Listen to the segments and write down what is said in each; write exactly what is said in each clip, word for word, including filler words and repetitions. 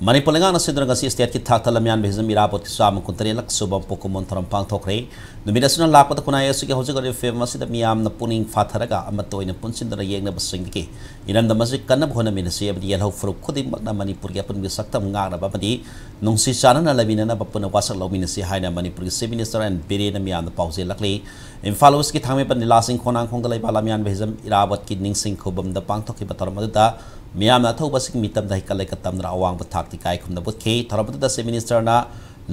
ꯃꯅꯤꯄꯨꯔ ꯂꯩꯉꯥꯛꯅ ꯁꯤꯟꯗꯨꯅ ꯉꯁꯤ state ꯀꯤ ꯊꯥꯛꯇ ꯂꯝꯌꯥꯟꯕ ꯍꯤꯖꯝ ꯏꯔꯥꯕꯣꯠꯀꯤ ꯆꯥꯝꯃ ꯀꯨꯟꯇꯔꯦꯠꯂꯛ ꯁꯨꯕ ꯄꯣꯛꯀꯨꯝ ꯑꯣꯟ ꯊꯧꯔꯝ ꯄꯥꯡꯊꯣꯛꯈ꯭ꯔꯦ꯫ ꯅꯨꯃꯤꯠ ꯑꯁꯤꯅ ꯂꯥꯛꯄꯗ ꯈꯨꯟꯅꯥꯏ ꯑꯁꯤꯒꯤ ꯍꯧꯖꯤꯛ ꯑꯣꯏꯔꯤꯕ ꯐꯤꯕꯝ ꯑꯁꯤꯗ ꯃꯤꯌꯥꯝꯅ ꯄꯨꯛꯅꯤꯡ ꯐꯥꯊꯔꯒ ꯑꯃꯠꯇ ꯑꯣꯏꯅ ꯄꯨꯟꯁꯤꯟꯗꯨꯅ ꯌꯦꯡꯅꯕꯁꯤꯡꯗꯒꯤ ꯏꯔꯝꯗꯝ ꯑꯁꯤ ꯀꯟꯅꯕ ꯍꯣꯠꯅꯃꯤꯟꯅꯁꯤ ꯑꯃꯗꯤ ꯌꯦꯜꯍꯧ ꯐꯨꯔꯨꯞ ꯈꯨꯗꯤꯡꯃꯛꯅ ꯃꯅꯤꯄꯨꯔꯒꯤ ꯑꯄꯨꯟꯕꯒꯤ ꯁꯛꯇꯝ ꯉꯥꯛꯅꯕ ꯑꯃꯗꯤ ꯅꯨꯡꯁꯤ ꯆꯥꯟꯅꯅ ꯂꯩꯃꯤꯟꯅꯅꯕ ꯄꯨꯟꯅ ꯋꯥꯁꯛ ꯂꯧꯃꯤꯟꯅꯁꯤ ꯍꯥꯏꯅ ꯃꯅꯤꯄꯨꯔꯒꯤ Chief Minister ꯑꯦꯟ ꯕꯤꯔꯦꯟꯅ ꯃꯤꯌꯥꯝꯗ ꯄꯥꯎꯖꯦꯜꯂꯛꯂꯤ꯫ ꯏꯝꯐꯥꯜ ꯋꯦꯁꯀꯤ ꯊꯥꯡꯃꯩꯕꯟ ꯂꯤꯂꯥꯁꯤꯡ ꯈꯣꯡꯅꯥꯡꯈꯣꯡꯗ ꯂꯩꯕ ꯂꯝꯌꯥꯟꯕ ꯍꯤꯖꯝ ꯏꯔꯥꯕꯠꯀꯤ ꯅꯤꯡꯁꯤꯡ ꯈꯨꯕꯝꯗ ꯄꯥꯡꯊꯣꯛꯈꯤꯕ ꯊꯧꯔꯝ ꯑꯗꯨꯗ ꯃꯤꯌꯥꯝꯅ ꯑꯊꯧꯕꯁꯤꯡ ꯃꯤꯇꯝꯗ ꯍꯩꯀꯠ ꯂꯩꯀꯠ ꯇꯝꯗꯨꯅ ꯑꯋꯥꯡꯕ ꯊꯥꯛꯇ ꯏꯀꯥꯏ ꯈꯨꯝꯅꯕ ꯎꯠꯈꯤ꯫ ꯊꯧꯔꯝ ꯑꯗꯨꯗ Chief Minister ꯅ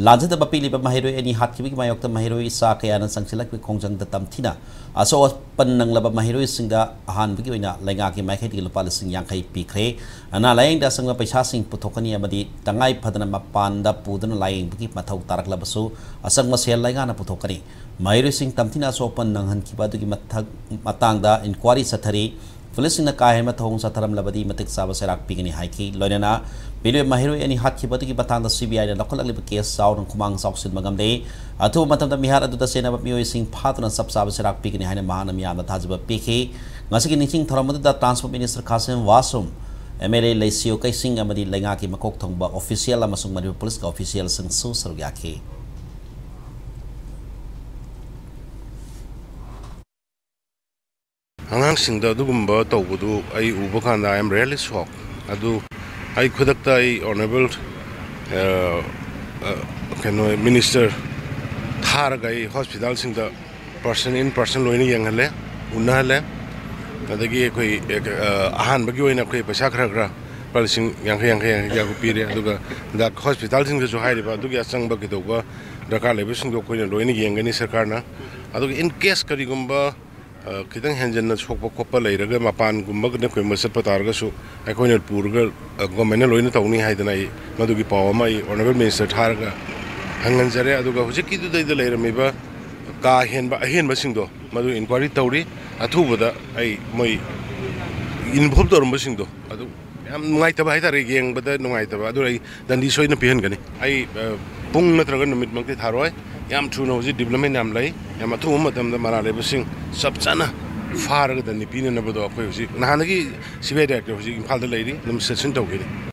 ꯂꯥꯟꯖꯗꯕ ꯄꯤꯛꯂꯤꯕ ꯃꯍꯩꯔꯣꯏ ꯑꯅꯤ ꯍꯥꯠꯈꯤꯕꯒꯤ ꯃꯥꯌꯣꯛꯇ ꯃꯍꯩꯔꯣꯏ ꯏꯆꯥ ꯀꯌꯥꯅ ꯆꯪꯁꯤꯜꯂꯛꯄꯒꯤ ꯈꯣꯡꯖꯪꯗ ꯇꯝꯊꯤꯅ ꯑꯁꯣꯛ ꯑꯄꯟ ꯅꯪꯂꯕ ꯃꯍꯩꯔꯣꯏꯁꯤꯡꯗ ꯑꯍꯥꯟꯕꯒꯤ ꯑꯣꯏꯅ ꯂꯩꯉꯥꯛꯀꯤ ꯃꯥꯏꯀꯩꯗꯒꯤ ꯂꯨꯄꯥ ꯂꯤꯁꯤꯡ ꯌꯥꯡꯈꯩ ꯄꯤꯈ꯭ꯔꯦ꯫ ꯑꯅꯥ ꯂꯥꯌꯦꯡꯗ ꯑꯆꯪꯕ ꯄꯩꯁꯥꯁꯤꯡ ꯄꯨꯊꯣꯛꯀꯅꯤ ꯑꯃꯗꯤ ꯇꯉꯥꯏ ꯐꯗꯅ ꯃꯄꯥꯟꯗ ꯄꯨꯗꯨꯅ ꯂꯥꯌꯦꯡꯕꯒꯤ ꯃꯊꯧ ꯇꯥꯔꯛꯂꯕꯁꯨ ꯑꯆꯪꯕ ꯁꯦꯜ ꯂꯩꯉꯥꯛꯅ ꯄꯨꯊꯣꯛꯀꯅꯤ꯫ ꯃꯍꯩꯔꯣꯏꯁꯤꯡ ꯇꯝꯊꯤꯅ ꯑꯁꯣꯛ ꯑꯄꯟ ꯅꯪꯍꯟꯈꯤꯕ ꯑꯗꯨꯒꯤ ꯃꯊꯛ-, ꯃꯇꯥꯡꯗ inquiry ꯆꯠꯊꯔꯤ꯫ ꯄꯨꯂꯤꯁꯁꯤꯡꯅ ꯀꯥ ꯍꯦꯟꯕ ꯊꯧꯑꯣꯡ ꯆꯠꯊꯔꯝꯂꯕꯗꯤ ꯃꯇꯤꯛ ꯆꯥꯕ ꯆꯩꯔꯥꯛ ꯄꯤꯒꯅꯤ ꯍꯥꯏꯈꯤ꯫ ꯂꯣꯏꯅꯅ ꯄꯤꯔꯤꯕ ꯃꯍꯩꯔꯣꯏ ꯑꯅꯤ ꯍꯥꯠꯈꯤꯕ ꯑꯗꯨꯒꯤ ꯃꯇꯥꯡꯗ C B I ꯅ ꯂꯧꯈꯠꯂꯛꯂꯤꯕ case ꯆꯥꯎꯅ ꯈꯨꯃꯥꯡ ꯆꯥꯎꯁꯤꯟꯕ ꯉꯝꯂꯦ꯫ ꯑꯊꯨꯕ ꯃꯇꯝꯗ ꯃꯤꯍꯥꯠ ꯑꯗꯨꯗ ꯆꯦꯟꯅꯕ ꯃꯤꯑꯣꯏꯁꯤꯡ ꯐꯥꯗꯨꯅ ꯆꯞ ꯆꯥꯕ ꯆꯩꯔꯥꯛ ꯄꯤꯒꯅꯤ ꯍꯥꯏꯅ ꯃꯍꯥꯛꯅ ꯃꯤꯌꯥꯝꯗ ꯊꯥꯖꯕ ꯄꯤꯈꯤ꯫ ꯉꯁꯤꯒꯤ ꯅꯤꯡꯁꯤꯡ ꯊꯧꯔꯝ ꯑꯗꯨꯗ Transport Minister ꯈꯥꯁꯤꯝ ꯋꯥꯁꯨꯝ, M L A ꯂꯩꯁꯤꯌꯨ ꯀꯩꯁꯤꯡ ꯑꯃꯗꯤ ꯂꯩꯉꯥꯛꯀꯤ ꯃꯀꯣꯛ ꯊꯣꯡꯕ official ꯑꯃꯁꯨꯡ ꯃꯅꯤꯄꯨꯔ ꯄꯨꯂꯤꯁꯀꯤ officialꯁꯤꯡꯁꯨ ꯁꯔꯨꯛ ꯌꯥꯈꯤ꯫ ꯑꯉꯥꯡꯁꯤꯡꯗ ꯑꯗꯨꯒꯨꯝꯕ ꯇꯧꯕꯗꯨ ꯑꯩ ꯎꯕ ꯀꯥꯟꯗ I am really shocked꯫ ꯑꯗꯨ ꯑꯩ ꯈꯨꯗꯛꯇ ꯑꯩ Honourable, ꯑ, ꯑ, ꯀꯩꯅꯣ, Minister ꯊꯥꯔꯒ ꯑꯩ hospitalꯁꯤꯡꯗ person in person ꯂꯣꯏꯅ ꯌꯦꯡꯍꯜꯂꯦ, ꯎꯅꯍꯜꯂꯦ꯫ ꯑꯗꯒꯤ ꯑꯩꯈꯣꯏ, ꯑ, ꯑꯍꯥꯟꯕꯒꯤ ꯑꯣꯏꯅ ꯑꯩꯈꯣꯏ ꯄꯩꯁꯥ ꯈꯔ ꯈꯔ ꯂꯨꯄꯥ ꯂꯤꯁꯤꯡ ꯌꯥꯡꯈꯩ, ꯌꯥꯡꯈꯩ, ꯌꯥꯡꯈꯩ ꯄꯤꯔꯦ꯫ ꯑꯗꯨꯒ ꯗꯥꯛ-, hospitalꯁꯤꯡꯗꯁꯨ ꯍꯥꯏꯔꯤꯕ ꯑꯗꯨꯒꯤ ꯑꯆꯪꯕ ꯀꯩꯗꯧꯕ ꯗꯔꯀꯥꯔ ꯂꯩꯕꯁꯤꯡꯗꯣ ꯑꯩꯈꯣꯏꯅ ꯂꯣꯏꯅ ꯌꯦꯡꯒꯅꯤ ꯁꯔꯀꯥꯔꯅ꯫ ꯑꯗꯨꯒ in case ꯀꯔꯤꯒꯨꯝꯕ ꯑ, ꯈꯤꯇꯪ ꯍꯦꯟꯖꯟꯅ ꯁꯣꯛꯄ ꯈꯣꯠꯄ ꯂꯩꯔꯒ ꯃꯄꯥꯟꯒꯨꯝꯕ ꯀꯩꯅꯣ ꯀꯩꯒꯨꯝꯕ ꯆꯠꯄ ꯇꯥꯔꯒꯁꯨ ꯑꯩꯈꯣꯏꯅ ꯄꯨꯔꯒ, ꯑ, governmentꯅ ꯂꯣꯏꯅ ꯇꯧꯅꯤ ꯍꯥꯏꯗꯅ ꯑꯩ ꯃꯗꯨꯒꯤ ꯄꯥꯎ ꯑꯃ ꯑꯩ Honourable Minister ꯊꯥꯔꯒ ꯍꯪꯍꯟꯖꯔꯦ꯫ ꯑꯗꯨꯒ ꯍꯧꯖꯤꯛꯀꯤꯗꯨꯗꯩꯗ ꯂꯩꯔꯝꯃꯤꯕ ꯀꯥ ꯍꯦꯟꯕ ꯑꯍꯦꯟꯕꯁꯤꯡꯗꯣ ꯃꯗꯨ inquiry ꯇꯧꯔꯤ꯫ ꯑꯊꯨꯕꯗ ꯑꯩ ꯃꯣꯏ involve ꯇꯧꯔꯝꯕꯁꯤꯡꯗꯣ ꯑꯗꯨ ꯌꯥꯝ ꯅꯨꯡꯉꯥꯏꯇꯕ ꯍꯥꯏꯇꯥꯔꯦ, ꯌꯦꯡꯕꯗ ꯅꯨꯡꯉꯥꯏꯇꯕ꯫ ꯑꯗꯨ ꯑꯩ ꯗꯟꯗꯤ ꯁꯣꯏꯗꯅ ꯄꯤꯍꯟꯒꯅꯤ꯫ ꯑꯩ, ꯑ, ꯄꯨꯡ ꯅꯠꯇ꯭ꯔꯒ ꯅꯨꯃꯤꯠꯃꯛꯇꯤ ꯊꯥꯔꯣꯏ꯫ ꯌꯥꯝ ꯊꯨꯅ ꯍꯧꯖꯤꯛ development ꯌꯥꯝ ꯂꯩ꯫ ꯌꯥꯝ ꯑꯊꯨꯕ ꯃꯇꯝꯗ ꯃꯔꯥꯜ ꯂꯩꯕꯁꯤꯡ ꯆꯞ ꯆꯥꯅ ꯐꯥꯔꯒ ꯗꯟꯗꯤ ꯄꯤꯅꯅꯕꯗꯣ ꯑꯩꯈꯣꯏ ꯍꯧꯖꯤꯛ ꯅꯍꯥꯟꯗꯒꯤ C B I director ꯍꯧꯖꯤꯛ ꯏꯝꯐꯥꯜꯗ ꯂꯩꯔꯤ, ꯑꯗꯨꯝ session ꯇꯧꯈꯤꯅꯤ꯫